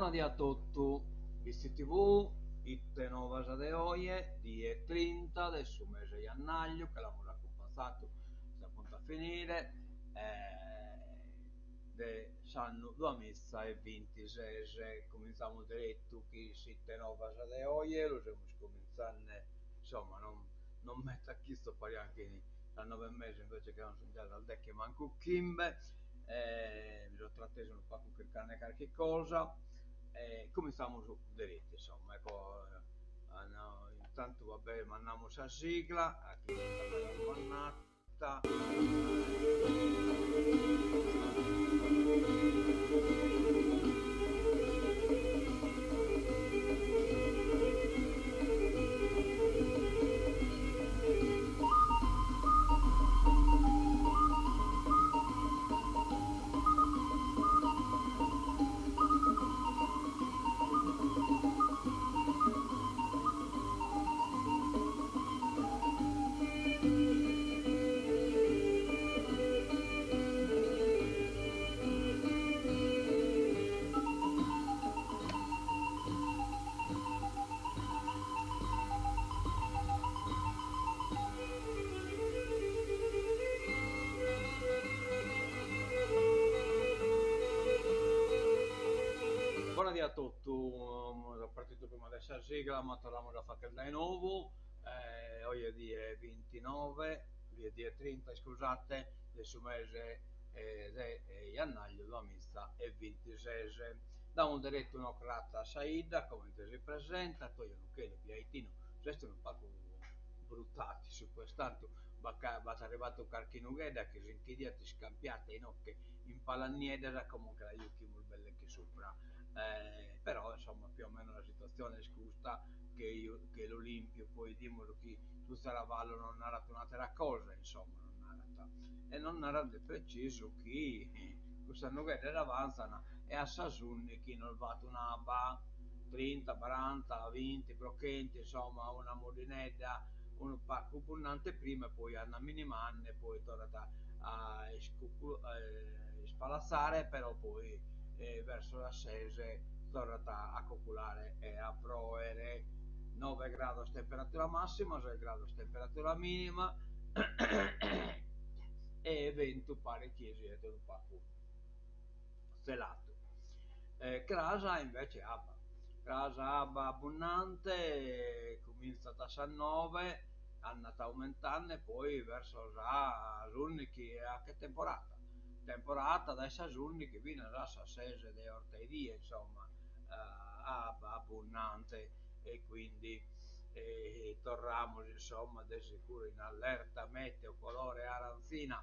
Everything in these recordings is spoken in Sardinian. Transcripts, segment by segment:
Bona die a totu, Bitzi TV, ite novas de oje, die trinta de su mese 'e jannàgliu, che l'amus acumpanzatu, est a puntu a finire, de s'annu duamiza e bintises. Cumintzamus deretu chin s'ite novas de oje, lu semus cumintzande, insomma, non non meta chitzo, pariat chi sas noe e mesu, invece che non sun già sas deche mancu chimbe, mi so tratesu unu pacu chircande carchi cosa e cumintzamus deretu insomma, ecco, intantu va bè mandamus sa sigla a chi non l'at mandata. Bona die a totu, so partidu prima de sa sigla ma torramus a fagher dae nou, oje est die bintinove, die trinta iscusate, de su mese de jannàgliu duamiza e bintises. Damus deretu un'ocrata a sa 'idda comente si presentat, oje unu chelu biaitinu, s'est unu pagu brutatu su pestantu, b'at arribatu carchi nughedda chi si nche diat iscampiata inoche in palas nieddas, como nche la juchimus belle che supra, però insomma più o meno la situazione est custa, chelu limpiu, poi 'idimus chi su zaravallu nos narat un'atera cosa, insomma nos narat, e nos narat de precisu chi custas nugheddas avanzan e a sas undichi nos b'at un'abba, trinta, baranta, binti pro chentu, insomma una muddinedda unu pacu bunnante prima e poi andat minimande e poi torrat a ispalatzare però poi verso sas ses torrat a coculare e a proere. Noe grados temperatura massima, ses grados temperatura minima e bentu paret chi siet unu pacu zelatu. Cras invece abba, cras abba abbundante, cumintzat a sas noe, andat aumentande poi verso sas undichi e a che temporata, temporata dae sas undichi finas a sas ses de 'orta 'e die, insomma, abba abbundante e quindi torramus insomma de seguru in allerta meteo colore arantzina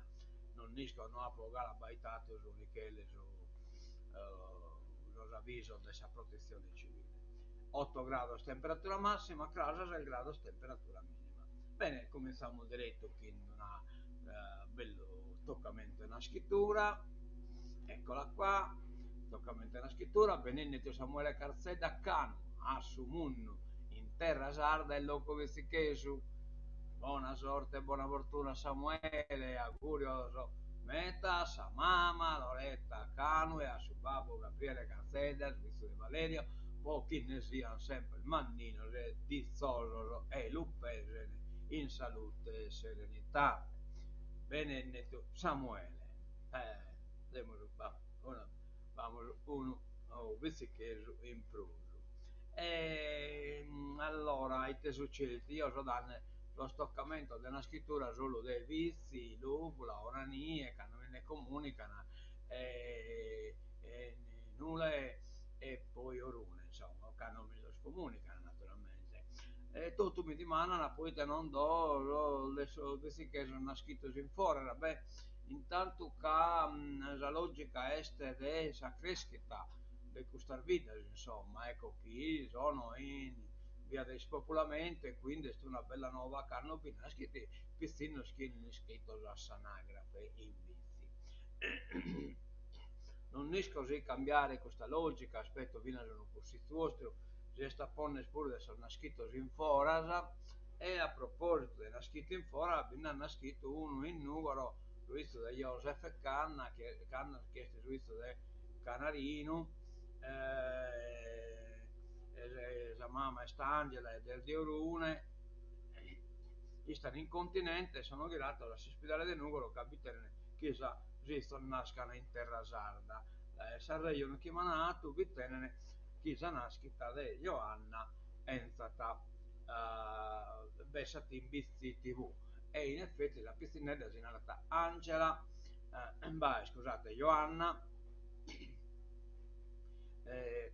Non nd'isco, no apo galu abbaitatu su Michele su sos avisos de sa protetzione civile. Oto grados temperatura massima, cras ses grados temperatura minima. Bene, cumintzamus deretu chin una bellu tocamentu 'e naschitura, eccola qua, tocamentu 'e naschitura, benennitu Samuele Carzedda Canu a su mundu in terra sarda e locu bitzichesu. Bona sorte e bona fortuna a Samuele, augurios meta a sa mama Loretta Canu e a su babbu Gabriele Carzedda, su fitzu de Valerio, po chi nde sian semper manninos e ditzosos e lu pesen in salute e serenitade. Benennitu Samuele. Semus b'amus unu bitzichesu in prus. E allora ite sucedit? Io so dande sos toccamentos de naschitura solu de Vitzi, Lùvula, Onanie, cando mi nde comunican, e Nule e poi Orune, insomma, cando mi los comunican naturalmente. E totu mi dimandan poite non do sos de sos bitzichesos naschitos in foras, beh, intantu ca sa logica est de sa creschita de custas biddas, insomma, ecco chi sono in via de ispopulamentu e quindi est una bella nova cando bi naschint pitzinnos chi 'enin iscritos a s'anagrafe in Bitzi. Non isco si cambiare custa logica, aspetto finas unu cussitzu 'ostru, si est a ponner puru de sos naschitos in foras, e a propositu de naschitu in foras bi nd'at naschitu unu in Nugoro, su 'itzu de Josef Canna, chi est su 'itzu de Canarinu. Sa mama est Angela ed est de Orune, istan in continente e sono ghirados a s'ispidale de Nùgoro ca bi tenen chi sos fizos nascan in terra sarda. S'arrejonu chi m'an 'atu bi tenen chi sa naschita de Joanna 'enzat bessat in Bitzi TV e in effetti sa pitzinnedda si narat Angela, bah iscusate Joanna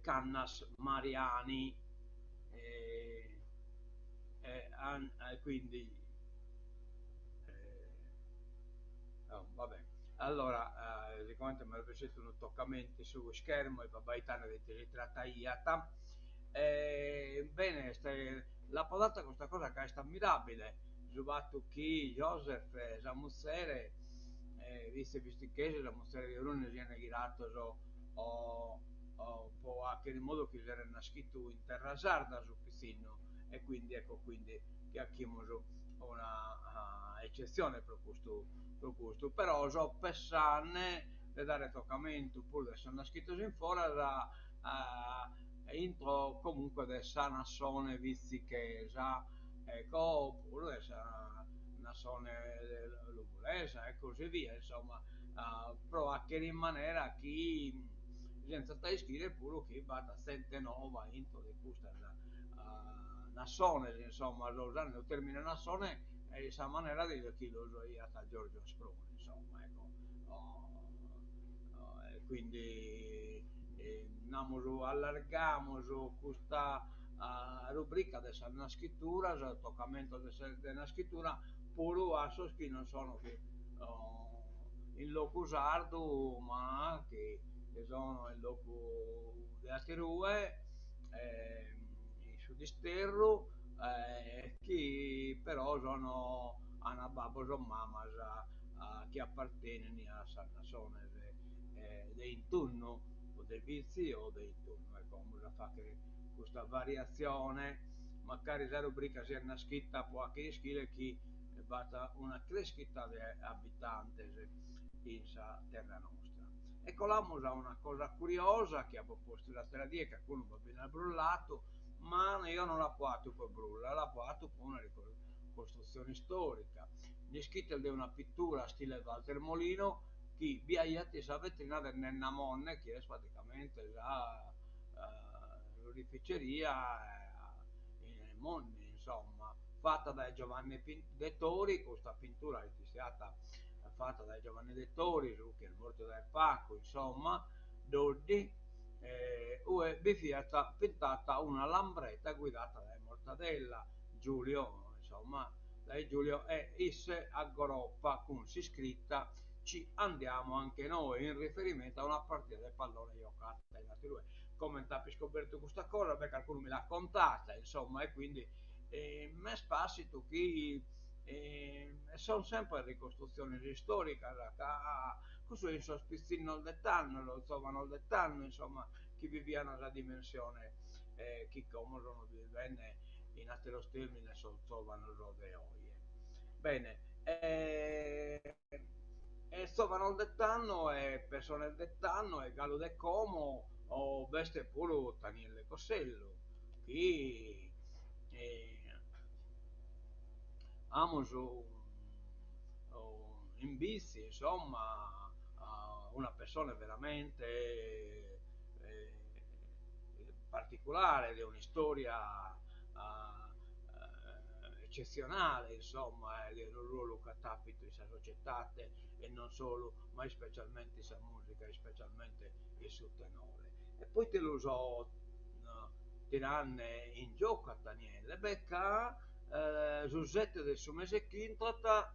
Cannas Mariani e quindi va bè allora sigomente m'est bessidu unu toccamentu in su ischermo e abbaitende de ite si trattaiat bene est l'apo data custa cosa ca est ammirabile su fattu chi Joseph e sa muzere isse bitzichesu sa muzere de Orune sian ghirados po achere in modu chi seret naschidu in terra sarda su pitzinnu e quindi ecco quindi chi achimus una eccetzione pro custu pro custu però so pessande de dare toccamentu puru de sos naschidos in foras intro comunque de sa nassone bitzichesa ecco puru de sa nassone luguresa e così via insomma pro achere in manera chi si 'enzat a ischire puru chi b'at zente nova intro de custas nassones insomma so usande su termine nassone in sa manera de chi lu usaiat Giorgio Asproni insomma ecco e quindi namus allargamus custa rubrica de sas naschituras, toccamentos de naschitura puru a sos chi non sono in locu sardu ma chi sono in locu de aterue in su disterru e chi però sono an babbos o mamas chi appartenen a sas nassones de intunnu o de Bitzi o de intunnu. Ecco, amus a fagher custa variatzione, mancari sa rubrica siat naschita pro achere ischire chi b'at una creschita de abitantes in sa terra nostra. E colamus a una cosa curiosa chi apo postu s'atera die, carcunu b'at finas brullatu, ma eo non l'apo 'atu pro brulla, l'apo 'atu pro una ricostrutzione istorica. Nd'ischites de una pittura stile Walter Molino chi bi aiat in sa vetrina de Nenna Monne, chi est praticamente sa l'oreficeria in Monni, insomma, fatta dae Giovanni Dettori, custa pintura est istada fatta dae Giovanni Dettori, su chi est mortu dae pagu, insomma, Doddi, ue bi fiat pintata una lambretta guidata dae Mortadella, Giulio, insomma, dae Giulio e isse a groppa cun s'iscritta Ci andiamo anche noi, in riferimento a una partida de pallone giocata in aterue. Comente apo iscobertu custa cosa? Beh, carcunu mi l'at contata, insomma, e quindi m'est pàssidu chi son sempre ricostrutziones istoricas, ca cussu in sos pitzinnos de tando, sos zovanos de tando, insomma, chi vivian sa dimensione chi como sono vivende in ateros termines sos zovanos de oje. Bene, e zovanos de tando e pessones de tando e galu de como b'est puru Tanielle Cossellu chi amus in Bitzi insomma una pessone veramente particulare de un'istoria eccetzionale insomma e de unu ruolu ch'at apitu in sa societate e non solu ma ispecialmente in sa musica ispecialmente in su tenore. E poite lu so tirande in giocu a Tanielle? Beh ca su sette de su mese ch'intrat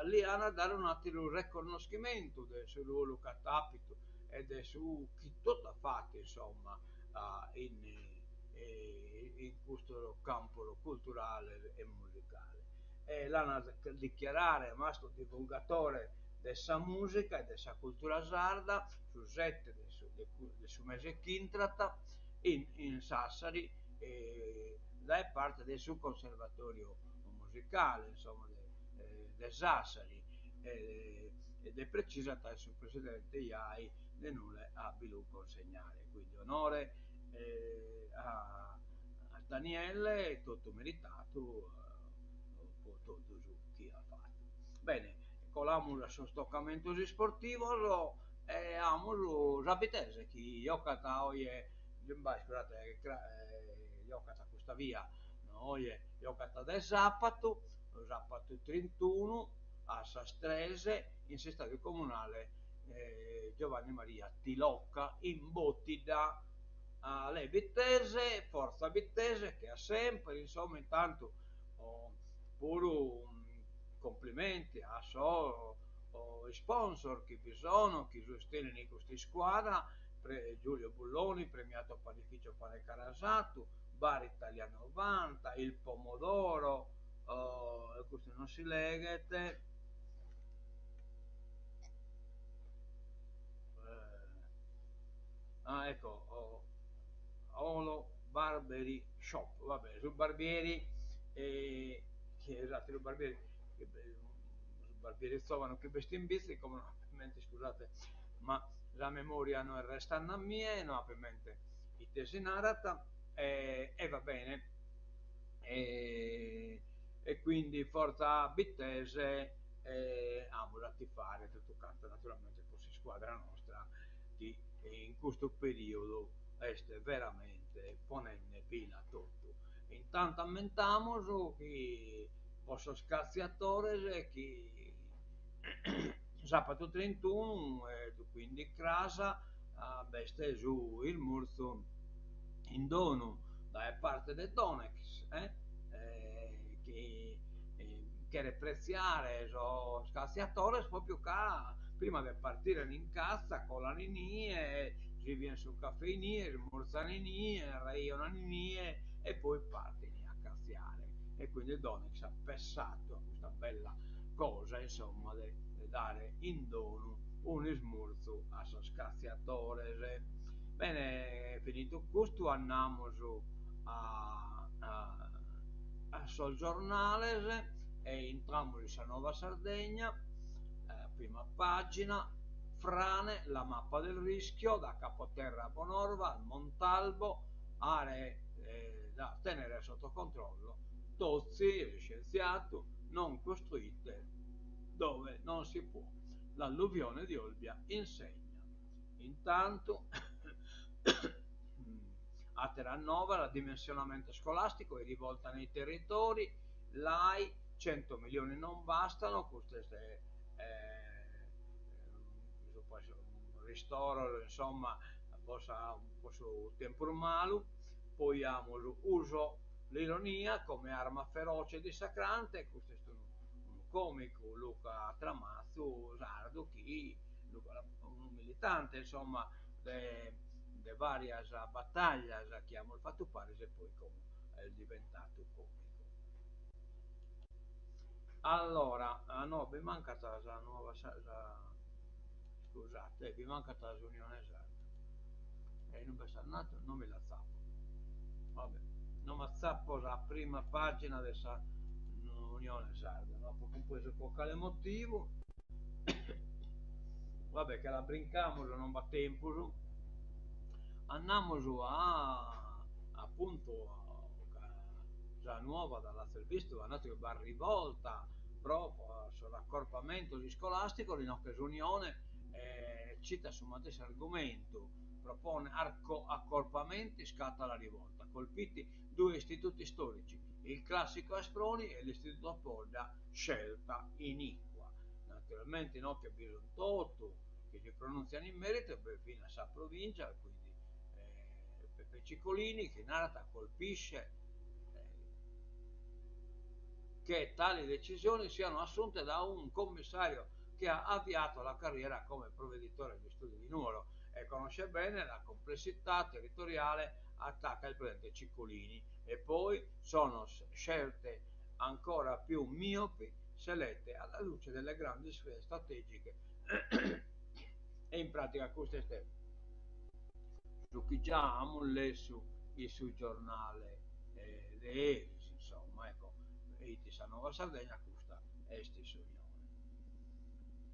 li an a dare un'atteru reconnoschimentu de su ruolu ch'at apitu e de su chi totu at fatu insomma in in custos campos culturales e musicales e l'an a dichiarare mastru divulgatore de sa musica e de sa cultura sarda su sette de su de su mese ch'intrat in in Sassari dae parte de su Conservatoriu musicale insomma de de Sassari. De precisat su presidente IAI de Nule a bi lu consegnare. Quindi onore a Daniele, totu meritadu po totu su chi at fatu. Bene, colamus a sos tocamentos isportivos e amus sa Bittese chi jocat oje, iscusate, jocat custa via, no oje, jocat de sapatu, sapatu trintunu a sas tres in s'istadiu comunale Giovanni Maria Tilocca in Botidda. Alè Bittese, fortza Bittese, che a semper, insomma, intantu puru complimenti a sos isponsor chi bi sono, chi sustenint custa iscuadra, Giulio Bulloni, premiato panificio Pane Carasatu, Bar Italia Novanta, Il Pomodoro, custu non si leghet, ah ecco, Olo Barberi Shop, va bene, su barbieri, chi est s'ateru barbieri, su barbieri zovanu chi b'est in Bitzi, como no apo in mente, iscusate, ma sa memoria no est restende a mie, no apo in mente ite si narat, e va bene, e quindi forza Bittese e amus a tifare totu cantu naturalmente po s'iscuadra nostra chi in custu periodu est veramente ponende pila totu. Intantu ammentamus chi po sos catziatores chi sapatu trintunu e quindi cras b'est su ismurzu in donu dae parte de Donex chi cheret pretziare sos catziatores propriu ca prima de partire in catza colan inie, si bien su caffè inie, ismurzan inie, arrejonan inie e poi partin a catziare e quindi Donex at pessatu a custa bella cosa insomma de dare in donu un'ismurzu a sos catziatores. Bene, finidu custu andamus a a sos giornales e intramus in sa Nuova Sardegna, prima pagina, frane, la mappa del rischio, da Capoterra a Bonorva, al Montalbo, aree da tenere sotto controllo, Tozzi, scienziato, non costruite dove non si può. L'alluvione di Olbia insegna. Intantu, àtera nova, dimensionamento scolastico e rivolta nei territori, l'AI, 100 milioni non bastano, custu est ristoro insomma po sa po su tempus malu, poi amus uso l'ironia come arma feroce e dissacrante, custu est unu unu comicu, Luca Tramatzu, sardu chi unu militante insomma de de varias battaglias chi amus fatu paris e poi como est diventadu comicu. Allora, ah no, bi mancat sa nuova sa iscusate, bi mancat s'Unione Sarda. E inube est andatu? Non mi l'atzapo. Vabbè, non m'atzapo sa prima pagina de sa Unione Sarda, no apo cumpresu po cale motivu. Vabbè, che la brincamus, non b'at tempus. Andamus a appuntu sa nuova da l'azis bistu, at natu chi b'at rivolta pro sos accorpamentos iscolàsticos, inoghe s'Unione citat su matessi argumentu, propone accorpamenti, scatta la rivolta, colpiti due istituti storici, il classico Asproni e l'istituto Podda, scelta iniqua. Naturalmente inoghe bi sunt totu chi si pronùntzian in merito e finas sa Provincia, quindi Peppe Cicolini chi narat colpisce che tali decisioni siano assunte da un commissario che ha avviato la carriera come provveditore agli studi di Nuoro e conosce bene la complessità territoriale, attacca il presidente Cicolini. E poi sono scelte ancora più miopi se lette alla luce delle grandi sfide strategiche e in pratica custu est su chi già amus lessu in su giornale de eris, insomma, ecco, ite sa Nuova Sardegna, custa est s'Unione.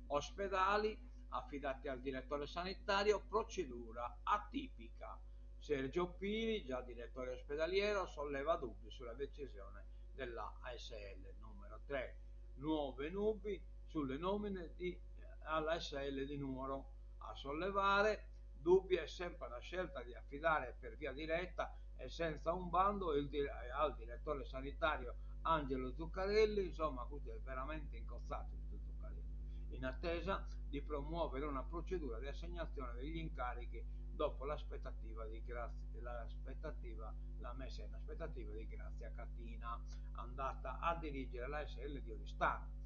Ospedali affidati al direttore sanitario, procedura atipica. Sergio Pili, già direttore ospedaliero, solleva dubbi sulla decisione della ASL numero 3. Nuove nubi sulle nomine di, all'ASL di Nuoro. A sollevare dubbi è sempre la scelta di affidare per via diretta e senza un bando il, al direttore sanitario Angelo Zuccarelli, insomma custu est veramente incotzadu custu Zuccarelli, in attesa di promuovere una procedura di assegnazione degli incarichi dopo l'aspettativa di Grazia, l'aspettativa, la messa in aspettativa di Grazia Catina, andata a dirigere l'ASL di Oristano.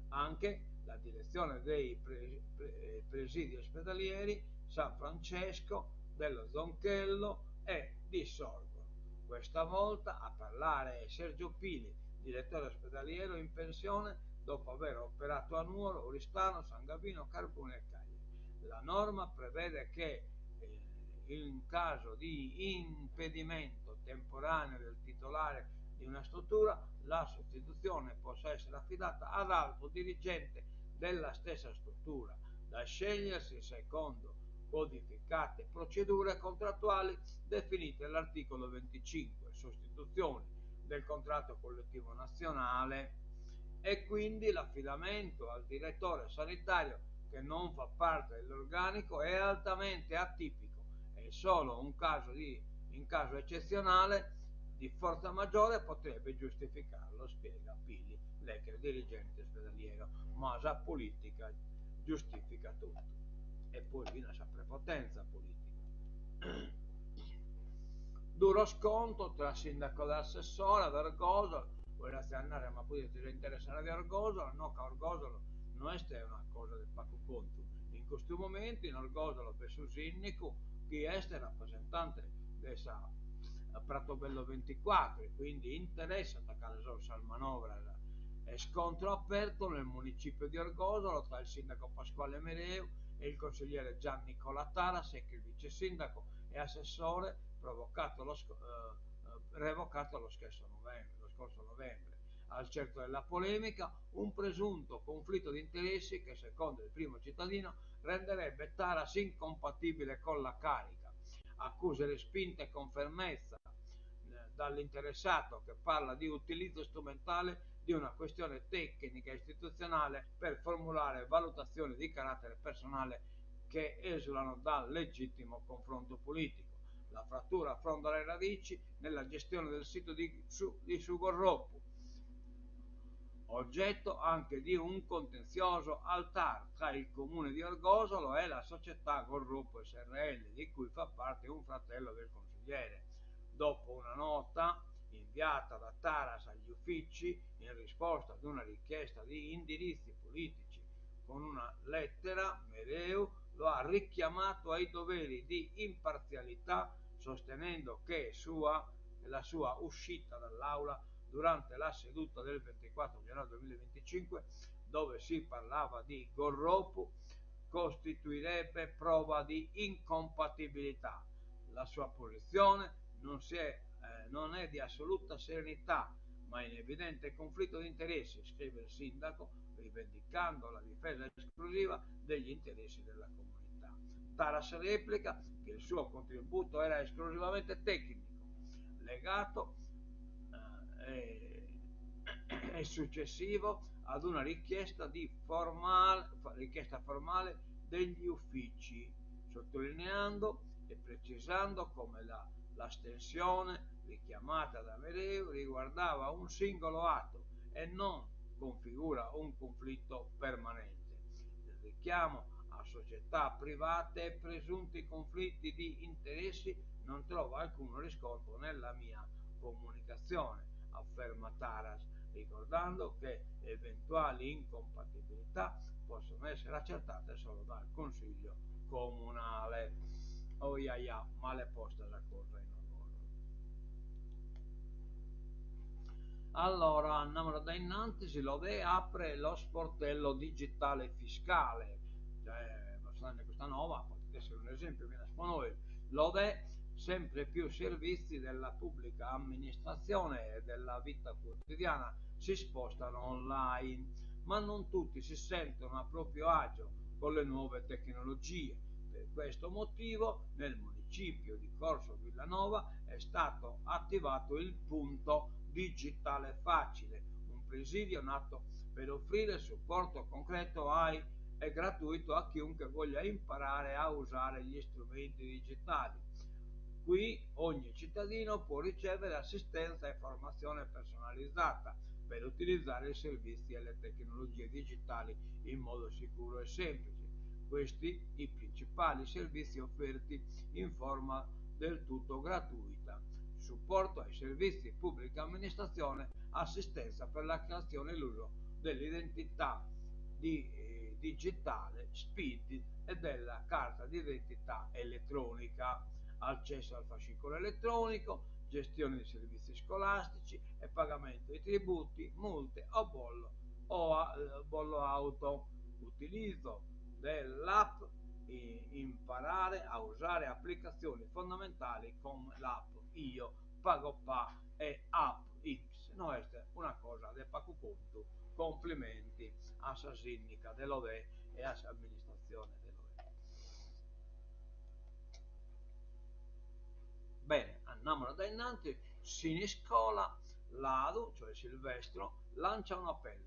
Anche la direzione dei pre, pre, presidi ospedalieri San Francesco, dello Zonchello e di Sorgono. Questa volta a parlare è Sergio Pili, direttore ospedaliero in pensione dopo aver operato a Nuoro, Oristano, San Gavino, Carbone e Cagliari. La norma prevede che eh, in caso di impedimento temporaneo del titolare di una struttura, la sostituzione possa essere affidata ad altro dirigente della stessa struttura, da scegliersi secondo codificate procedure contrattuali definite all'articolo 25, sostituzioni del contratto collettivo nazionale e quindi l'affidamento al direttore sanitario che non fa parte dell'organico è altamente atipico e solo un caso di, in caso eccezionale di forza maggiore potrebbe giustificarlo, spiega Pili, l'ex dirigente ospedaliero, ma sa politica giustifica tutto. E poi finas sa prepotenza politica. Duro scontro tra sindaco e assessore ad Orgosolo, bois a narrer, ma podides interessare de Orgosolo, no ca Orgosolo no est una cosa de pagu contu. In custu momentu in Orgosolo b'est su sindicu chi est rappresentante de sa Pratobello 24 e quindi interessat cales sunt sas manovras. Scontro aperto nel municipio di Orgosolo tra il sindaco Pasquale Mereu e il consigliere Gian Nicola Taras, ex vice sindaco e assessore provocato lo, eh, revocato lo, novembre, lo scorso novembre. Al centro della polemica un presunto conflitto di interessi che secondo il primo cittadino renderebbe Taras incompatibile con la carica. Accuse respinte con fermezza eh, dall'interessato che parla di utilizzo strumentale di una questione tecnica e istituzionale per formulare valutazioni di carattere personale che esulano dal legittimo confronto politico. La frattura affonda le radici nella gestione del sito di, su, di Su Gorropu, oggetto anche di un contenzioso al TAR tra il comune di Orgosolo e la società Gorropu SRL, di cui fa parte un fratello del consigliere. Dopo una nota inviata da Taras agli uffici in risposta ad una richiesta di indirizzi politici con una lettera, Mereu lo ha richiamato ai doveri di imparzialità sostenendo che sua, la sua uscita dall'aula durante la seduta del 24 gennaio 2025, dove si parlava di Gorropu, costituirebbe prova di incompatibilità. La sua posizione non, si è, eh, non è di assoluta serenità, ma in evidente conflitto di interessi, scrive il sindaco, rivendicando la difesa esclusiva degli interessi della comunità. Taras replica che il suo contributo era esclusivamente tecnico, legato eh, e successivo ad una richiesta, di formale, richiesta formale degli uffici, sottolineando e precisando come la, l'astensione richiamata da Mereu riguardava un singolo atto e non configura un conflitto permanente. Il richiamo a società private e presunti conflitti di interessi non trova alcun riscontro nella mia comunicazione, afferma Taras, ricordando che eventuali incompatibilità possono essere accertate solo dal Consiglio comunale. Oh ia ia, male posta sa cosa in Orgosolo. Allora, andiamo da innanzi, Lodè apre lo sportello digitale fiscale. Cioè, questa nuova può essere un esempio, viene a noi. Lodè sempre più servizi della pubblica amministrazione e della vita quotidiana si spostano online. Ma non tutti si sentono a proprio agio con le nuove tecnologie. Per questo motivo nel municipio di Corso Villanova è stato attivato il punto digitale facile, un presidio nato per offrire supporto concreto ai e gratuito a chiunque voglia imparare a usare gli strumenti digitali. Qui ogni cittadino può ricevere assistenza e formazione personalizzata per utilizzare i servizi e le tecnologie digitali in modo sicuro e semplice. Questi i principali servizi offerti in forma del tutto gratuita. Supporto ai servizi pubblica amministrazione, assistenza per la creazione e l'uso dell'identità di, eh, digitale, SPID e della carta d'identità elettronica, accesso al fascicolo elettronico, gestione di servizi scolastici e pagamento di tributi, multe o bollo, o a, eh, bollo auto, utilizzo dell'app imparare a usare applicazioni fondamentali come l'app Io, PagoPA e App INPS. No est una cosa de pagu contu. Complimenti a sa sìndica de Lodè e a s'amministratzione de Lodè. Bene, andamus a dae innanti, Siniscola, Ladu, cioè Silvestro, lancia un appello,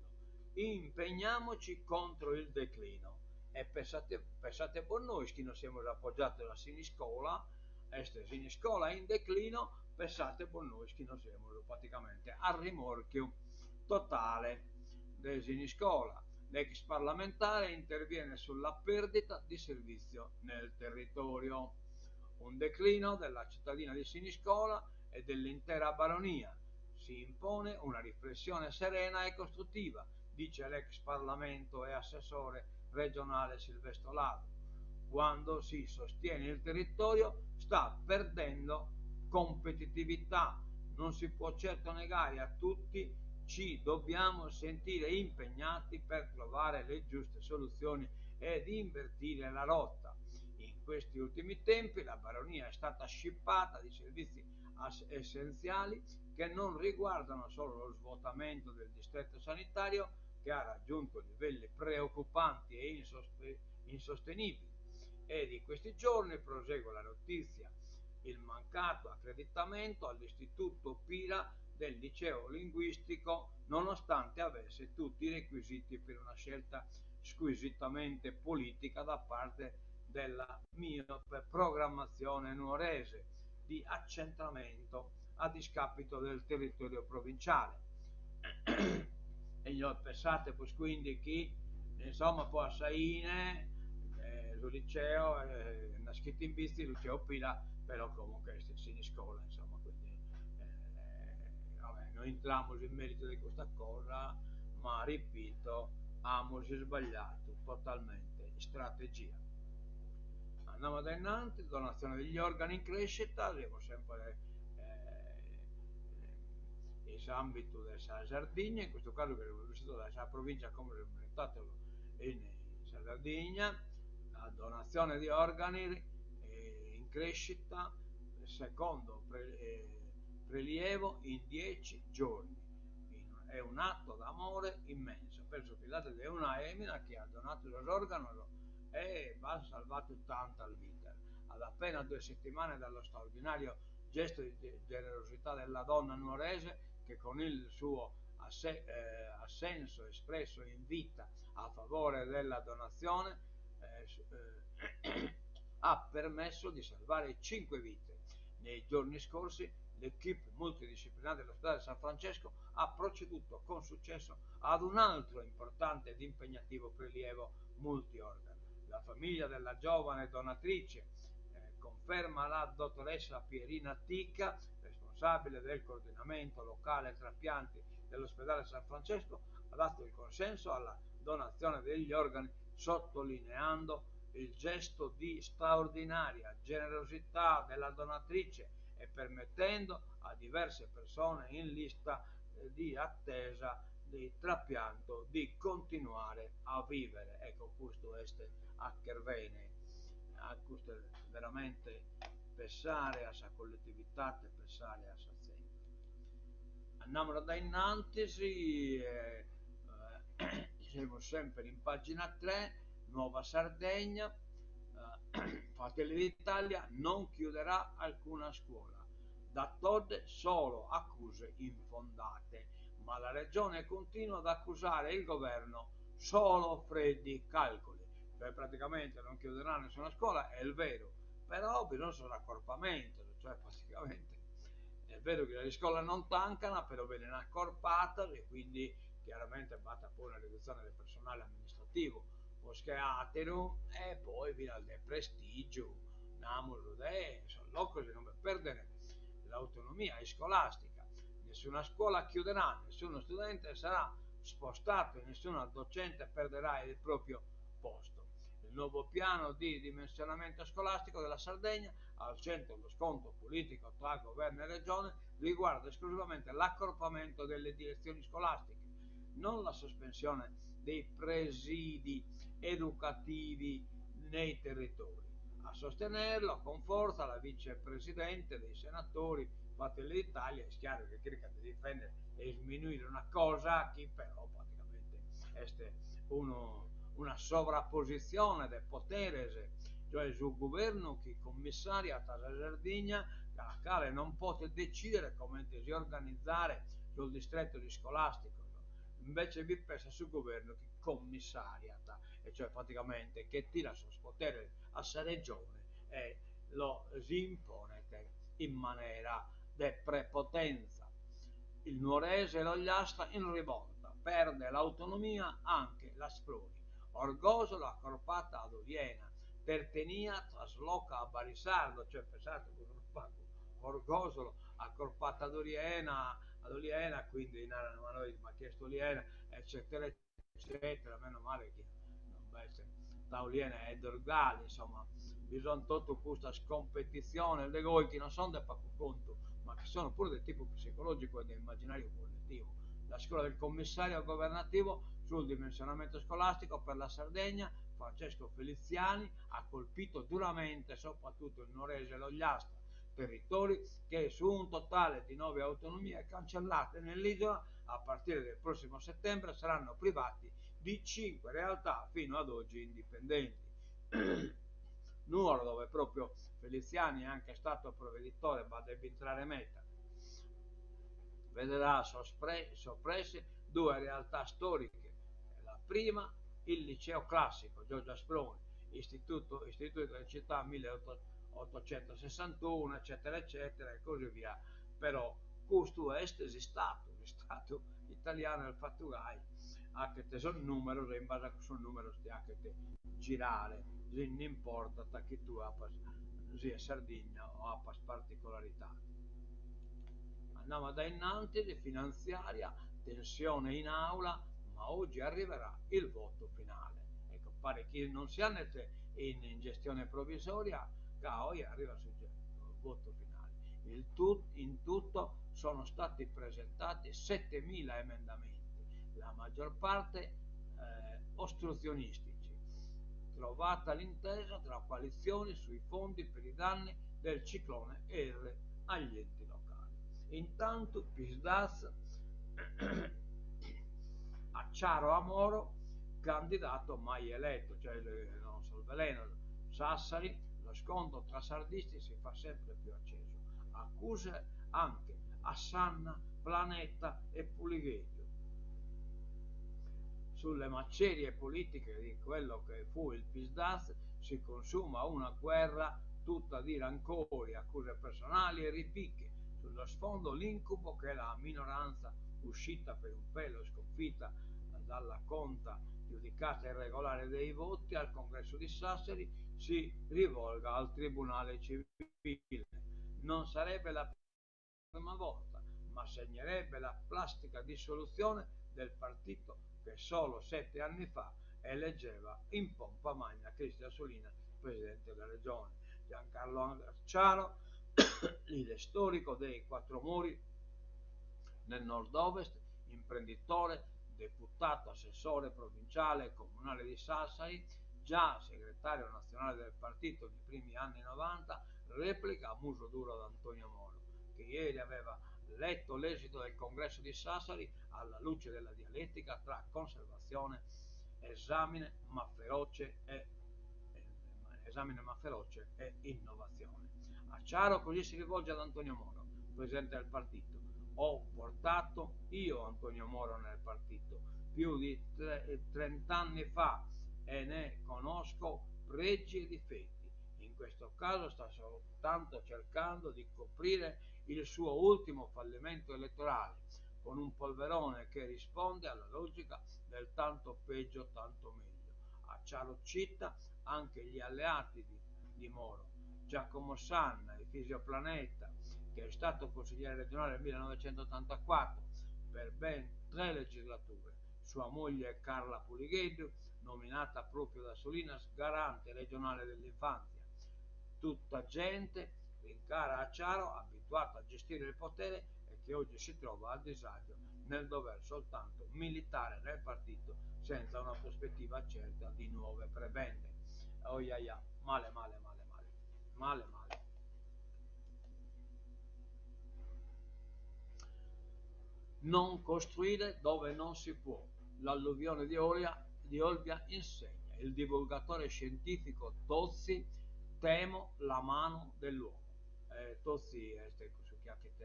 impegniamoci contro il declino. E pensate, pensate bos nois chi nos semus appoggiados a Siniscola, est Siniscola in declino, pensate bos nois chi nos semus praticamente a rimorchiu totale de Siniscola. L'ex parlamentare interviene sulla perdita di servizio nel territorio. Un declino della cittadina di Siniscola e dell'intera baronia. Si impone una riflessione serena e costruttiva, dice l'ex parlamento e assessore regionale Silvestro Ladu. Quando si sostiene il territorio sta perdendo competitività. Non si può certo negare a tutti, ci dobbiamo sentire impegnati per trovare le giuste soluzioni ed invertire la rotta. In questi ultimi tempi la baronia è stata scippata di servizi essenziali che non riguardano solo lo svuotamento del distretto sanitario che ha raggiunto livelli preoccupanti e insostenibili. E di questi giorni, prosegue la notizia, il mancato accreditamento all'Istituto Pira del liceo linguistico nonostante avesse tutti i requisiti per una scelta squisitamente politica da parte della miope programmazione nuorese di accentramento a discapito del territorio provinciale. E io pensate poi quindi chi insomma poi a Saine eh, su liceo eh, naschidu in Bitzi liceo Pira però comunque est in Siniscola insomma quindi eh, vabbè, no intramus in merito de custa cosa ma ripito amus isbagliadu totalmente strategia. Andiamo a innanti, donazione degli organi in crescita, siamo sempre eh, in s'ambitu de sa Sardigna, in questo caso che è uscito da sa provincia come presentato in sa Sardigna, la donazione di organi eh, in crescita, secondo pre, eh, prelievo in 10 giorni. In, è un atto d'amore immenso. Penso che l'atto di una emina che ha donato sos organos e ha salvato tanta vita. Ad appena due settimane dallo straordinario gesto di generosità della donna nuorese che con il suo asse, eh, assenso espresso in vita a favore della donazione eh, eh, ha permesso di salvare cinque vite. Nei giorni scorsi l'equipe multidisciplinare dell'ospedale San Francesco ha proceduto con successo ad un altro importante ed impegnativo prelievo multiorgano. La famiglia della giovane donatrice eh, conferma la dottoressa Pierina Tica, responsabile del coordinamento locale trapianti dell'ospedale San Francesco, ha dato il consenso alla donazione degli organi, sottolineando il gesto di straordinaria generosità della donatrice e permettendo a diverse persone in lista eh, di attesa di trapianto di continuare a vivere. Ecco, questo est a chervene, a questo è veramente pensare a sa collettività e pensare a sa zente. Andiamo da innantis, eh, eh, Semus semper in pàgina 3, Nuova Sardegna, Fratelli d'Italia non chiuderà alcuna scuola. Da Todde solo accuse infondate, ma la regione continua ad accusare il governo solo freddi calcoli. Cioè praticamente non chiuderà nessuna scuola, è il vero, però bisogna sos accorpamentos, cioè praticamente è vero che le scuole non tancano, però vengono accorpadas e quindi chiaramente b'at poi una riduzione del personale amministrativo, posca àteru e poi finas de prestìgiu, namus, de sos locos inube perden l'autonomia iscolàstica. Nessuna scuola chiuderà, nessuno studente sarà spostato e nessun docente perderà il proprio posto. Il nuovo piano di dimensionamento scolastico della Sardegna, al centro dello scontro politico tra governo e regione, riguarda esclusivamente l'accorpamento delle direzioni scolastiche, non la sospensione dei presidi educativi nei territori. A sostenerlo con forza la vicepresidente dei senatori Fratelli d'Italia, è chiaro che cerca di difendere e sminuire una cosa chi però praticamente est unu una sovrapposizione de poteres, cioè su guvernu chi commissariat sa Sardigna ca cale non potet decidere comente si organizare sos distretos iscolàsticos, invece bi pensat su guvernu chi commissariat, e cioè praticamente che tirat sos poteres a sa regione e los imponet in manera de prepotenza. Il Nuorese e l'Ogliastra in rivolta, perde l'autonomia anche l'Asproni. Orgosolo accorpata ad Oliena, Tertenia trasloca a Barisardo, cioè pensate unu pagu, Orgosolo accorpata ad Oliena, ad Oliena, quindi naran ma nois ma chi est Oliena, eccetera eccetera, meno male chi non b'est tra Oliena e Dorgali, insomma, bi son totu custas competitziones de goi chi non son de pagu contu, ma chi sono puru de tipu psicologicu e de immaginariu collettivu. La scuola del commissario governativo sul dimensionamento scolastico per la Sardegna, Francesco Feliziani, ha colpito duramente soprattutto il Nuorese e l'Ogliastra, territori che su un totale di 9 autonomie cancellate nell'isola a partire del prossimo settembre saranno privati di 5 realtà fino ad oggi indipendenti. Nuoro, dove proprio Feliziani è anche stato provveditore, ma deve entrare meta, vedrà soppresse 2 realtà storiche. La prima, il liceo classico Giorgio Asproni, istituto della città 1861, eccetera, eccetera, e così via. Però custu est s'Istatu, s'Istatu italianu est fatu gai, achet sos numeros e in base a cussos numeros ti achet girare, si no importat chi tue apas sias Sardigna o apas particolaridade. Andamus a dae innantis, finanziaria, tensione in aula, ma oggi arriverà il voto finale. Ecco, pare chi non si andet in gestione provvisoria, ca oe arrivat su voto finale. Il in tutto sono stati presentati 7.000 emendamenti, la maggior parte ostruzionistici. Trovata l'intesa tra coalizioni sui fondi per i danni del ciclone R agli enti locali. Intanto Psd'Az Acciaro a Moro, candidato mai eletto, cioè non so il veleno, Sassari, lo scontro tra sardisti si fa sempre più acceso. Accuse anche a Sanna, Planetta e Puligheddu. Sulle macerie politiche di quello che fu il Psd'Az si consuma una guerra tutta di rancori, accuse personali e ripicche. Sullo sfondo l'incubo che la minoranza uscita per un pelo sconfitta dalla conta giudicata irregolare dei voti al congresso di Sassari si rivolga al tribunale civile. Non sarebbe la prima volta, ma segnerebbe la plastica dissoluzione del partito che solo 7 anni fa eleggeva in pompa magna Cristian Solinas, presidente della regione. Giancarlo Acciaro, leader storico dei Quattro Mori nel nord-ovest, imprenditore, deputato, assessore provinciale e comunale di Sassari, già segretario nazionale del partito nei primi anni 90, replica a muso duro ad Antonio Moro, che ieri aveva letto l'esito del congresso di Sassari alla luce della dialettica tra conservazione Esamine ma feroce e Esamine ma feroce e innovazione. Acciaro così si rivolge ad Antonio Moro, presidente del partito. Ho portato io Antonio Moro nel partito più di 30 anni fa e ne conosco pregi e difetti. In questo caso sta soltanto cercando di coprire il suo ultimo fallimento elettorale con un polverone che risponde alla logica del tanto peggio tanto meglio. Acciaro cita anche gli alleati di Moro, Giacomo Sanna, Efisio Planeta, che è stato consigliere regionale nel 1984 per ben tre legislature, sua moglie Carla Puligheddu, nominata proprio da Solinas garante regionale dell'infanzia. Tutta gente, rincara Acciaro, abituata a gestire il potere e che oggi si trova a disagio nel dover soltanto militare nel partito senza una prospettiva certa di nuove prebende. Oh ia ia, male male male male, male male. Non costruire dove non si può. L'alluvione di Olbia, di Olbia insegna. Il divulgatore scientifico Tozzi, temo la mano dell'uomo. Tozzi est cussu chi 'achet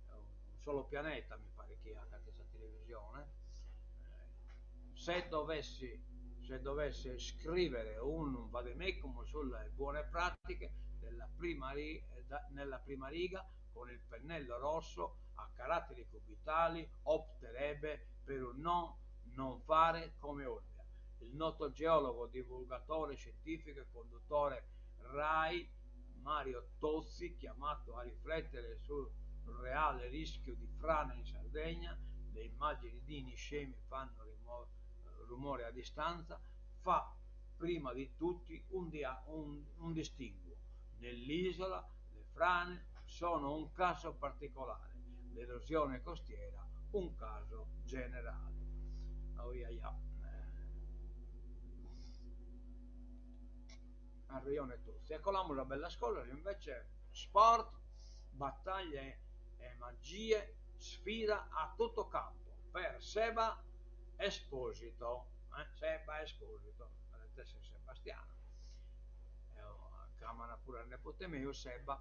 un solo pianeta, mi paret chi 'acat in sa televisione. Se dovessi, se dovesse scrivere un vademecum sulle buone pratiche, della prima nella prima riga, con il pennello rosso a caratteri cubitali, opterebbe per un no, non fare come Olbia. Il noto geologo, divulgatore scientifico e conduttore Rai Mario Tozzi, chiamato a riflettere sul reale rischio di frane in Sardegna, le immagini di Niscemi fanno rumore a distanza, fa prima di tutti un distinguo. Nell'isola le frane sono un caso particolare, l'erosione costiera un caso generale. Oh, ia, ia. Arrione Tozzi. E colamus a bellas cosas, invece sport, battaglie e magie, sfida a tutto campo per Seba Esposito. Seba Esposito, podet esser Sebastiano. Cramana puru a nepote meu Seba,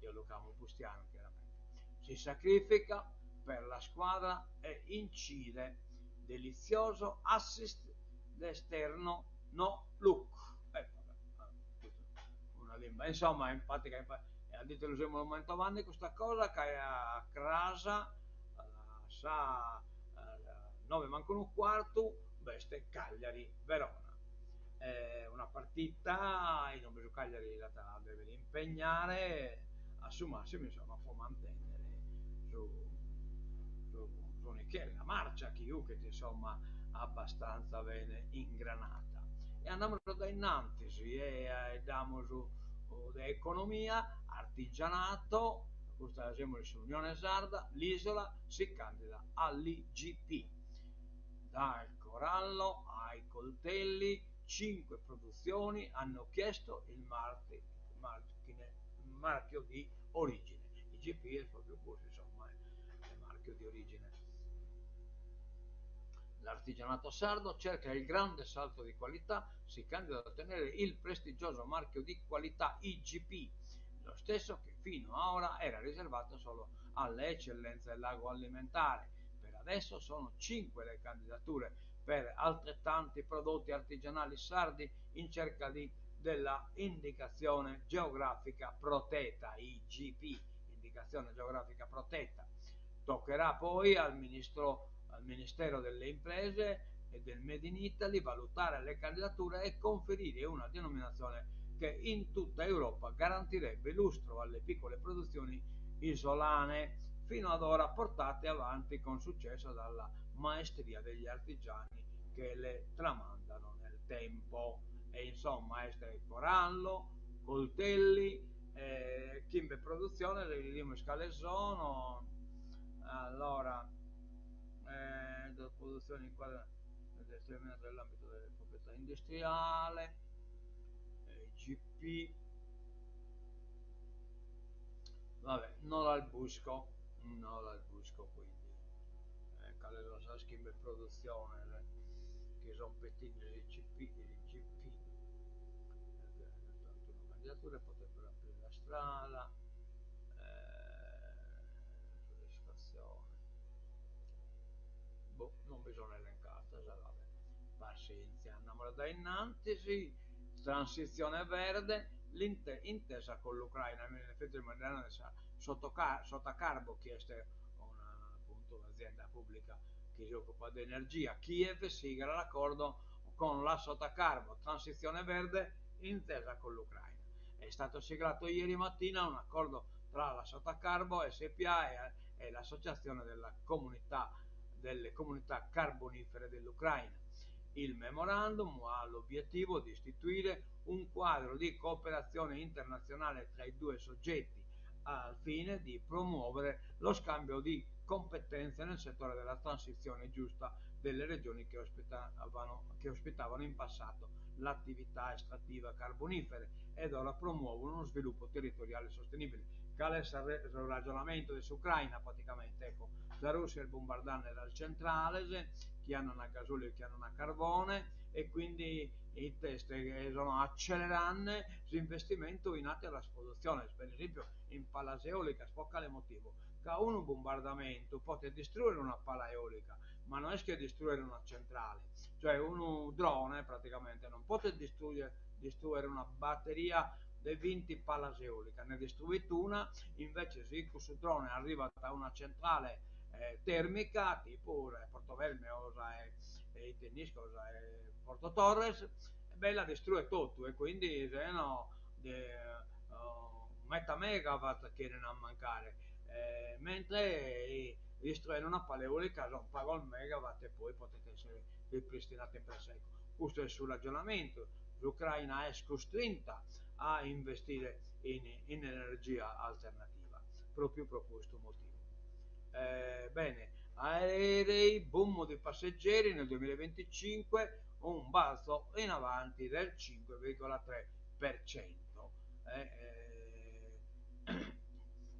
eo lu cramo Bustianu chiaramente. Si sacrifica per la squadra e incide. Delizioso assist d'esterno no look. E vabbè, una limba. Insomma, in pratica, a ite lu semus mentovande custa cosa, ca cras sa noe mancu unu cuartu b'est Cagliari-Verona. Una partita in ube su Cagliari l'at a dèvere impegnare a su massimu, insomma, pro mantènnere su su su nichelle, la marcia chi juchet, insomma, abbastanza bene ingranata. E andamus dae innantis e damus de economia, artigianato, custa semus in s'Unione Sarda, l'isola si candida all'IGP. Dal corallo ai coltelli, cinque produzioni hanno chiesto il marchio di origine. IGP est propriu cussu, insomma, est marchio di origine. L'artigianato sardo cerca il grande salto di qualità, si candida ad ottenere il prestigioso marchio di qualità IGP, lo stesso che fino ad ora era riservato solo alle eccellenze dell'agroalimentare. Per adesso sono cinque le candidature per altrettanti prodotti artigianali sardi in cerca di, della indicazione geografica protetta, IGP, indicazione geografica protetta. Toccherà poi al, ministro, al Ministero delle Imprese e del Made in Italy valutare le candidature e conferire una denominazione che in tutta Europa garantirebbe lustro alle piccole produzioni isolane, fino ad ora portate avanti con successo dalla maestria degli artigiani che le tramandano nel tempo. E insomma, est corallo, coltelli, chimbe produzione, bidimus cale sono, allora, produzione inquadra nell'ambito della proprietà industriale, GP, vabbè, no al busco, no al busco quindi, cale sas chimbe produziones chi son Petinde s'ICP, IGP, candidature potrebbero aprire la strada, soddisfazione, boh, non bi sono elencadas, va bè, passienzia, andamus dae innantis, transitzione verde, intesa con l'Ucraina, in effetti semus faeddende de sa Sotacarbo chi est una appuntu un'azienda pubblica chi si occupat de energia, Kiev sigla l'accordo con la Sotacarbo, transizione verde, intesa con l'Ucraina. È stato siglato ieri mattina un accordo tra la Sotacarbo SPA e l'associazione della comunità, delle comunità carbonifere dell'Ucraina. Il memorandum ha l'obiettivo di istituire un quadro di cooperazione internazionale tra i due soggetti al fine di promuovere lo scambio di competenze nel settore della transizione giusta delle regioni che ospitavano, che ospitavano in passato l'attività estrattiva carbonifere ed ora promuovono uno sviluppo territoriale sostenibile. Cale est su ragionamentu de s'Ucraina praticamente, ecco, sa Russia est bombardande sas centrales chi andana a gasolio e chi andana a carvone e quindi ite est sono accelerande s'investimentu in ateras produtziones, per esempio in palas eolicas, pro cale motivu? Ca unu bombardamentu potet distruere una pala eolica, ma no est che distruere una centrale, cioè unu drone praticamente non potet distruere una batteria de vinti palas eolicas, nde distruit una, invece si cussu drone arrivat a una centrale termica tipu sa 'e Portovesme o sa 'e ite nd'isco sa 'e Porto Torres, beh la distruet totu e quindi seno de meta megawatt chi 'enen a mancare, mentre distruende una pala eolica son pagos megawatt e poi potet essere ripristinata in presse. Ecco, custu est su ragionamentu, s'Ucraina est custrinta a investire in in energia alternativa, propriu pro custu motivu. Bene, aerei, boom di passeggeri nel 2025, un balzo in avanti del 5,3%.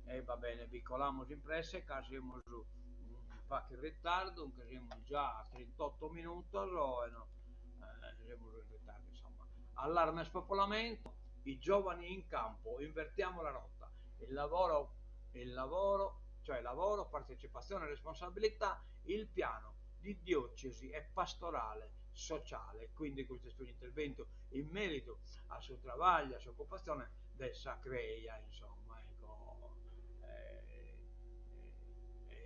E va bene, bi colamus in presse ca semus unu pagu in ritardu, nche semus già a trintotto minutos e no semus in ritardu insomma. Allarme spopolamento, i giovani in campo, invertiamo la rotta, il lavoro, il lavoro, cioè lavoro, partecipazione e responsabilità, il piano di diocesi e pastorale sociale, quindi custu est un'interventu in meritu a su trabagliu, a s'occupazione de sa creia, insomma, ecco,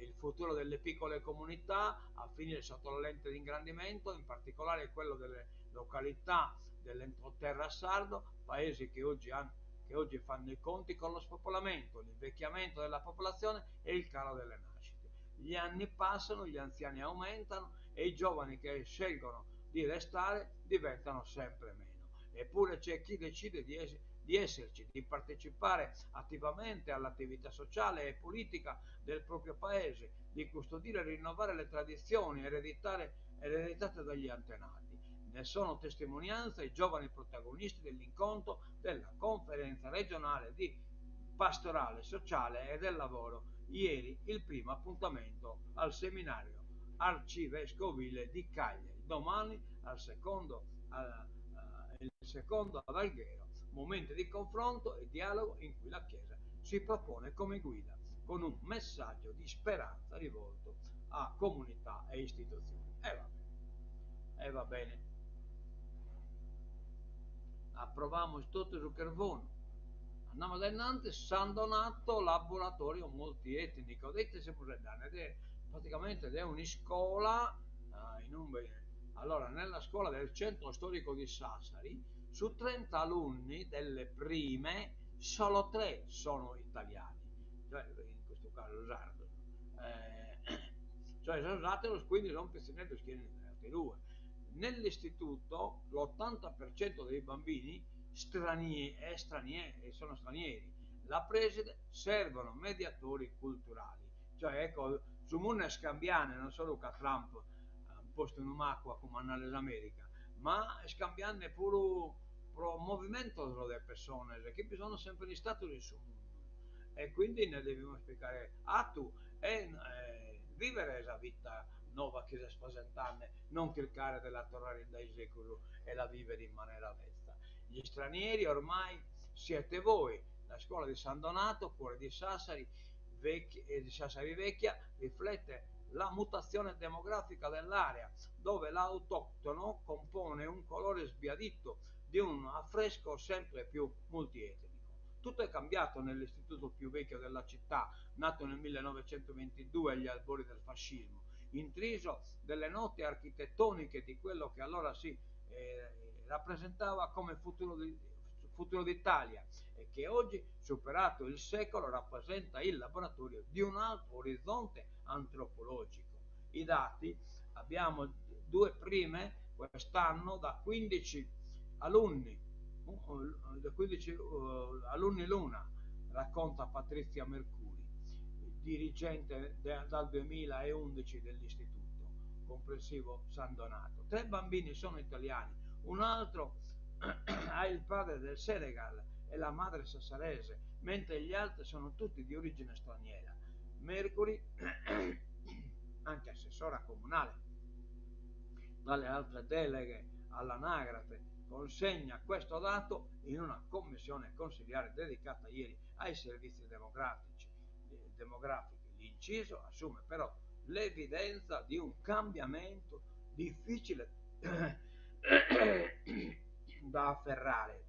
il futuro delle piccole comunità a finire sotto la lente di ingrandimento, in particolare quello delle località dell'entroterra sardo, paesi che oggi, han, che oggi fanno i conti con lo spopolamento, l'invecchiamento della popolazione e il calo delle nascite. Gli anni passano, gli anziani aumentano e i giovani che scelgono di restare diventano sempre meno. Eppure c'è chi decide di, es- di esserci, di partecipare attivamente all'attività sociale e politica del proprio paese, di custodire e rinnovare le tradizioni ereditate dagli antenati. Ne sono testimonianza i giovani protagonisti dell'incontro della conferenza regionale di pastorale sociale e del lavoro, ieri il primo appuntamento al seminario arcivescovile di Cagliari, domani al secondo, al, il secondo ad Alghero, momenti di confronto e dialogo in cui la Chiesa si propone come guida con un messaggio di speranza rivolto a comunità e istituzioni. E va bene. E va bene. Approvamus totu su chervonu. Andamus a innantis, San Donato, laboratorio multietnico. De ite semus faeddende? De, praticamente de un'iscola in ue allora nella scuola del centro storico di Sassari su 30 alunni delle prime solo 3 sono italiani, cioè in questo caso sardos, cioè sos ateros quindi son pitzinneddos chi 'enin dae aterue. Nell'istituto l'80% dei bambini stranie, è stranie, sono stranieri. La preside servono mediatori culturali, cioè ecco su munnu est cambiande, non solu ca Trump at postu unu macu a cumandare s'America, ma est cambiande puru pro movimentos de pessones chi bi sono semper istados in su mundu e quindi nde devimus picare atu e vivere sa vita. nova chi s'est presentande, non chircare de la torrare in dae segus e la vivere in manera betza. Gli stranieri ormai siete voi, la scuola di San Donato, cuore di Sassari, di Sassari Vecchia, riflette la mutazione demografica dell'area, dove l'autoctono compone un colore sbiadito di un affresco sempre più multietnico. Tutto è cambiato nell'istituto più vecchio della città, nato nel 1922 agli albori del fascismo, intriso delle note architettoniche di quello che allora si rappresentava come futuro d'Italia e che oggi, superato il secolo, rappresenta il laboratorio di un altro orizzonte antropologico. I dati, abbiamo due prime quest'anno da 15 alunni, da 15 alunni l'una, racconta Patrizia Mercuri, dirigente dal 2011 dell'istituto comprensivo San Donato. 3 bambini sono italiani, un altro ha il padre del Senegal e la madre sassarese, mentre gli altri sono tutti di origine straniera. Mercuri, anche assessora comunale, tra le altre deleghe all'anagrafe, consegna questo dato in una commissione consiliare dedicata ieri ai servizi demografici. L'inciso assume però l'evidenza di un cambiamento difficile da afferrare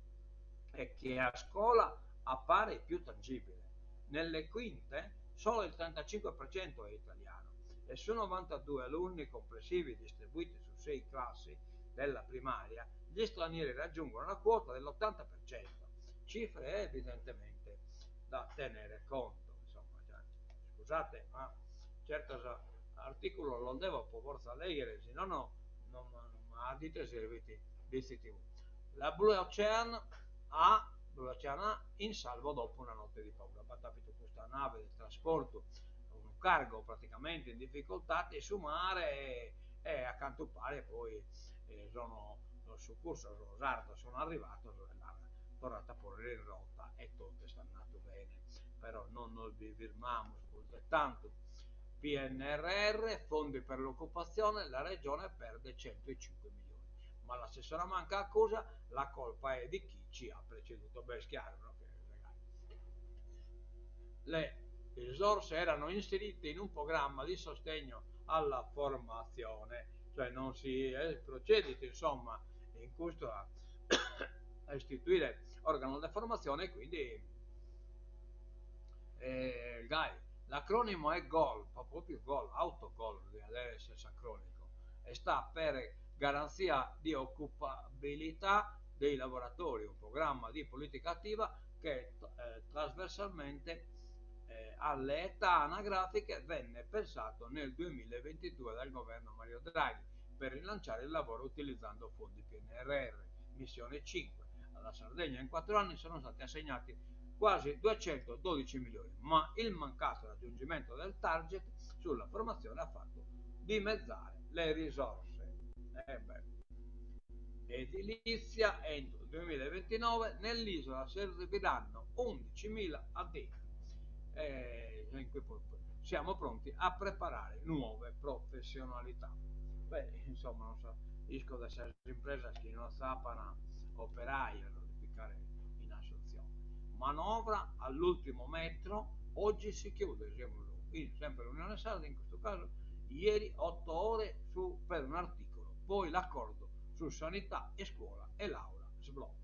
e che a scuola appare più tangibile. Nelle quinte solo il 35% è italiano e su 92 alunni complessivi distribuiti su 6 classi della primaria, gli stranieri raggiungono la quota dell'80%, cifre evidentemente da tenere conto. Scusate, ma certo articolo lo devo per forza leggere, se no no, non, ma dite serviti di tivù. La Blue Ocean A, Blue Ocean A in salvo dopo una notte di paura. B'at questa nave del trasporto, un cargo praticamente in difficoltà e su mare e a quanto pare poi sono su corso, sono sardo, sono arrivato, sono tornato a porre in rotta e tutto è andato bene. Però non nos vi firmamo tanto. PNRR, fondi per l'occupazione, la regione perde 105 milioni. Ma l'assessora Manca accusa, la colpa è di chi ci ha preceduto. Beh, è chiaro, no? Che, ragazzi, le risorse erano inserite in un programma di sostegno alla formazione, cioè non si è procedito, insomma, in questo a istituire organo di formazione, quindi Gai, l'acronimo è GOL, proprio GOL, autogol, deve essere acronico, e sta per Garanzia di Occupabilità dei Lavoratori, un programma di politica attiva che trasversalmente alle età anagrafiche venne pensato nel 2022 dal governo Mario Draghi per rilanciare il lavoro utilizzando fondi PNRR, missione 5. Alla Sardegna in 4 anni sono stati assegnati quasi 212 milioni, ma il mancato raggiungimento del target sulla formazione ha fatto dimezzare le risorse. Edilizia entro il 2029 nell'isola serviranno 11.000 addetti. In cui poi siamo pronti a preparare nuove professionalità. Beh, insomma, non so, isco da questa impresa che non sapano operai a piccare in assunzione. Manovra all'ultimo metro, oggi si chiude, siamo in, sempre l'Unione Sarda in questo caso, ieri 8 ore su, per un articolo, poi l'accordo su sanità e scuola e l'aula sblocca.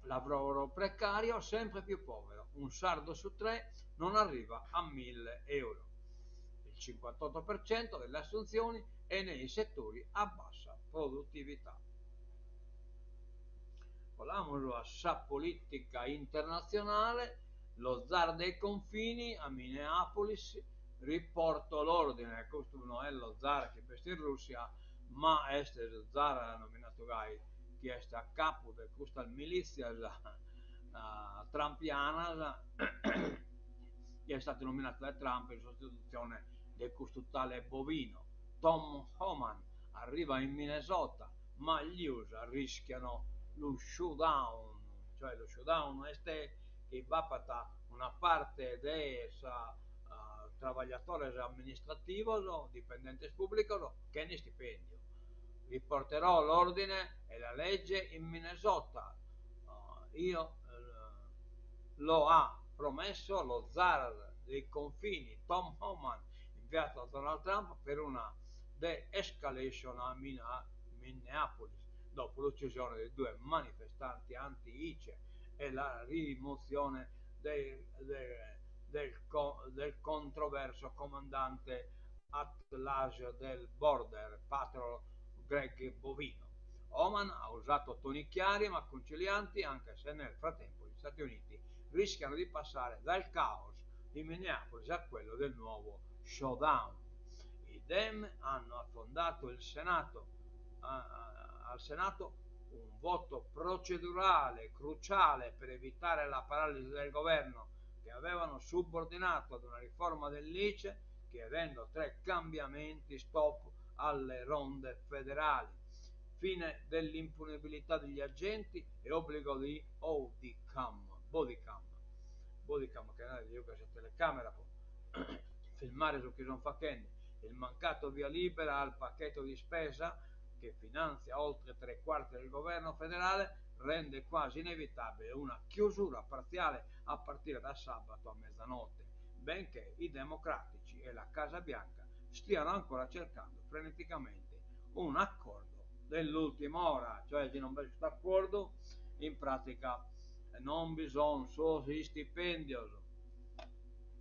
Lavoro precario sempre più povero, un sardo su 3 non arriva a 1.000 euro. Il 58% delle assunzioni è nei settori a bassa produttività. Parliamo a sa politica internazionale, lo zar dei confini a Minneapolis riportò l'ordine, questo non è lo zar che è in Russia, ma è lo zar nominato Gai, che è a capo di questa milizia trumpiana, che è stato nominato da Trump in sostituzione di questo tale bovino. Tom Homan arriva in Minnesota, ma gli USA rischiano lo shutdown, cioè lo shutdown è che bapata Una parte de sos traballadores amministrativos, dipendentes pùblicos, chene istipèndiu. Riporterò l'ordine e la legge in Minnesota. Io lo ha promesso lo zar dei confini Tom Homan, inviato da Donald Trump per una de-escalation a Minneapolis dopo l'uccisione di due manifestanti anti-ICE e la rimozione del controverso comandante at large del Border Patrol Greg Bovino. Homan ha usato toni chiari ma concilianti anche se nel frattempo gli Stati Uniti rischiano di passare dal caos di Minneapolis a quello del nuovo showdown. I Dem hanno affondato il Senato, al Senato un voto procedurale cruciale per evitare la paralisi del governo che avevano subordinato ad una riforma dell'ICE chiedendo tre cambiamenti stop alle ronde federali, fine dell'impunibilità degli agenti e obbligo di bodycam, bodycam, bodycam che è questa telecamera filmare su chi sono facendo, il mancato via libera al pacchetto di spesa che finanzia oltre tre quarti del governo federale rende quasi inevitabile una chiusura parziale a partire da sabato a mezzanotte, benché i democratici e la Casa Bianca stiano ancora cercando freneticamente un accordo dell'ultima ora, cioè se non c'è questo accordo in pratica non bisogna sos istipendios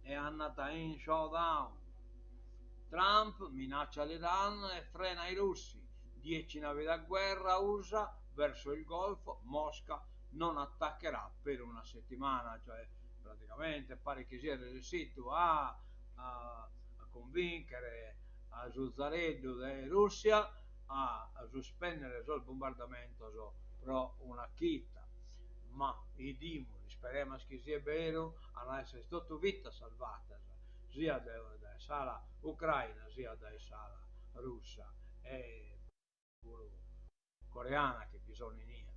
e andata in showdown. Trump minaccia l'Iran e frena i russi. 10 navi da guerra USA verso il Golfo, Mosca non attaccherà per una settimana, cioè praticamente pare che sia resistito a convincere a su zareddu de Russia a sospendere sos bombardamentos pro una chida. Ma 'idimus, isperemus chi siat beru, an a essere totu vitas salvadas, sia dae s'ala ucraina sia dae s'ala russa e puru coreana che bi sono inie.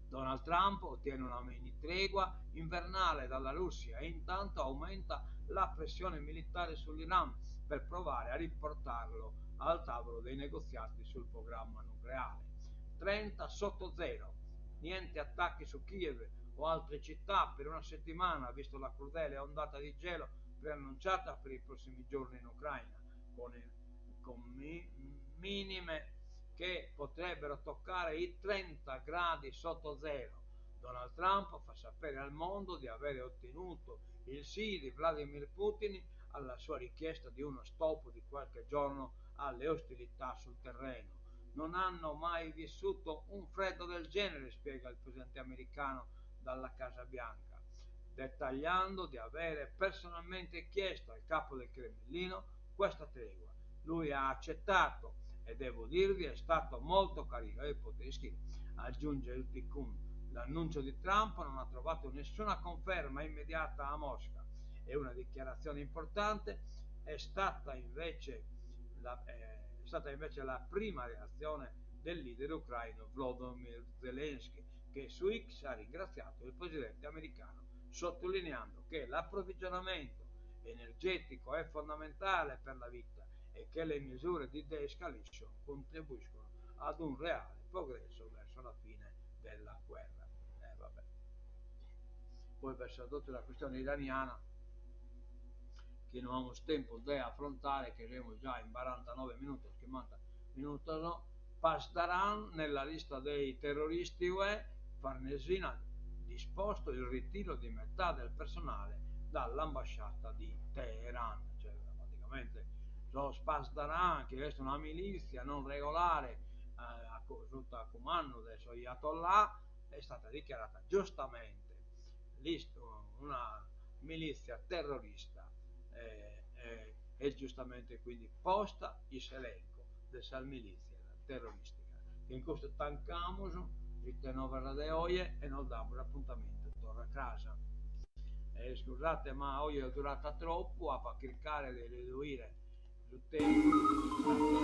Donald Trump ottiene una mini tregua invernale dalla Russia e intanto aumenta la pressione militare sull'Iran per provare a riportarlo al tavolo dei negoziati sul programma nucleare. 30 sotto zero, niente attacchi su Kiev o altre città per una settimana, visto la crudele ondata di gelo preannunciata per i prossimi giorni in Ucraina, con minime che potrebbero toccare i 30 gradi sotto zero. Donald Trump fa sapere al mondo di avere ottenuto il sì di Vladimir Putin alla sua richiesta di uno stop di qualche giorno alle ostilità sul terreno. Non hanno mai vissuto un freddo del genere, spiega il presidente americano dalla Casa Bianca, dettagliando di avere personalmente chiesto al capo del Cremlino questa tregua. Lui ha accettato e devo dirvi è stato molto carino e potete scrivere. Aggiunge il Tikkun. L'annuncio di Trump non ha trovato nessuna conferma immediata a Mosca e una dichiarazione importante è stata invece la prima reazione del leader ucraino Volodymyr Zelensky, che su X ha ringraziato il presidente americano, sottolineando che l'approvvigionamento energetico è fondamentale per la vita e che le misure di de-escalation contribuiscono ad un reale progresso verso la fine della guerra. Vabbè. Poi verso tutta la questione iraniana che non abbiamo tempo di affrontare, che siamo già in 49 minuti, che manca minuto no. Pasdaran nella lista dei terroristi UE, Farnesina disposto il ritiro di metà del personale dall'ambasciata di Teheran, cioè praticamente sos Pasdaran, che è una milizia non regolare sotto comando del Ayatollah, è stata dichiarata giustamente una milizia terrorista e giustamente quindi posta in s'elenco de sas militzias terroristicas. In custu tancamus, ite novas de oje e nos damus appuntamento torra a casa. Scusate ma oje è durata troppo, apo a chircare de riduire su tempus.